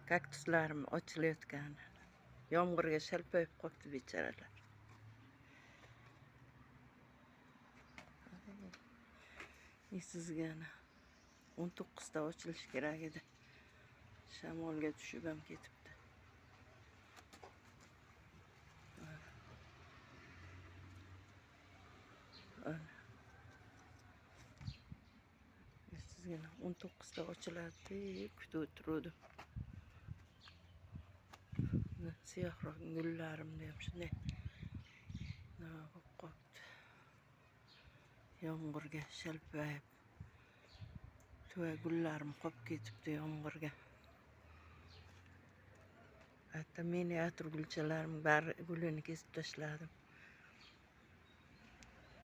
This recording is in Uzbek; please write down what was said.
Kaktuslarim ochilayotgan. Yomg'irga shalpayib qolibdi bechoralar. Sizgana 19 ta ochilishi kerak edi. Shamolga tushib ham ketibdi. Sizgana 19 ta ochiladi deb kutib o'tiruvdim. Siyohroq gullarimni ham shunday nima bo'lib qolibdi. Yomg'irga shalpayib tuva gullarim qolib ketibdi yomg'irga. Hatto miniatur gulchalarim bari gulini kesib tashladim.